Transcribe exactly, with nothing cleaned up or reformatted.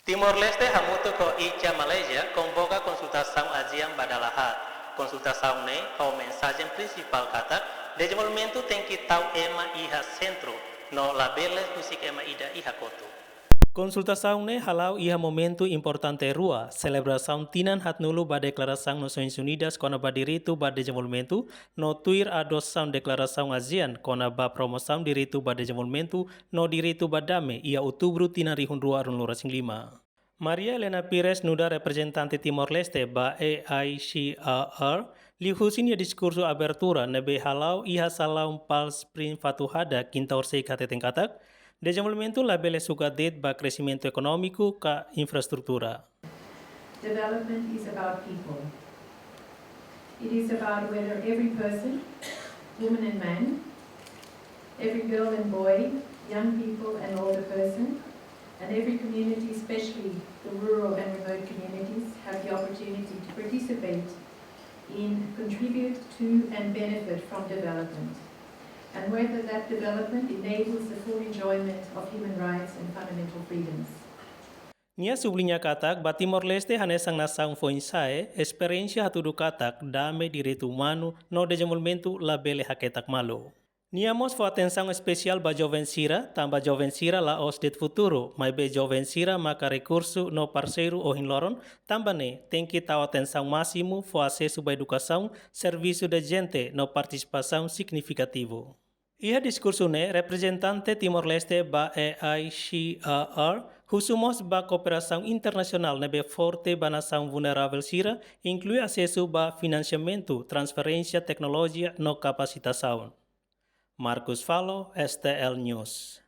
Timor-Leste hamutuk ho ICA Malaysia konvoka konsultasaun ASEAN ba dala haat. Konsultasaun ne'e ho mensajen prinsipál katak dezenvolvimentu tenke tau ema iha sentru no labele husik ema ida iha kotuk. Konsultasaun ne'e hala'o iha momentu importante rua, selebrasaun tinan haatnulu ba Deklarasaun Nasoins Unidas kona-ba direitu ba dezenvolvimentu, no tuir adosaun Deklarasaun ASEAN kona-ba promosaun direitu ba dezenvolvimentu no direitu ba dame iha Outubru tinan rihun rua ruanulu resin-lima. Maria Helena Pires nu'udar reprezentante Timor-Leste ba AICAR, liuhusi nia diskursu abertura ne'ebé hala'o iha salaun Palm Springs Fatuhada, Kinta Orsay hateten katak, dezenvolvimentu labele sukat de'it ba kresimentu ekonómiku ka infraestrutura. Development is about people. It is about whether every person, woman and man, every girl and boy, young people and older person, and every community, especially the rural and remote communities, have the opportunity to participate in, contribute to and benefit from development, and whether that development enables the full enjoyment of human rights and fundamental freedoms. Nia subliña katak ba Timor-Leste hanesan nasaun foin-sa'e, esperiénsia hatudu katak dame, direitu umanu no dezenvolvimentu labele haketak malu. Nia mós fó atensaun espesiál ba joven sira, tanba joven sira la'ós de'it futuru, maibé joven sira maka rekursu no parseiru ohin loron, tanba ne'e tenke tau atensaun másimu, fó asesu ba edukasaun, servisu dezente no partisipasaun signifikativu. Iha diskursu ne'e, reprezentante Timor-Leste ba AICAR husu mós ba kooperasaun internasionál ne'ebé forte ba nasaun vulneravel sira, inklui asesu ba finansiamentu, transferénsia teknolojia no kapasitasaun. Marcus Falo, STL News.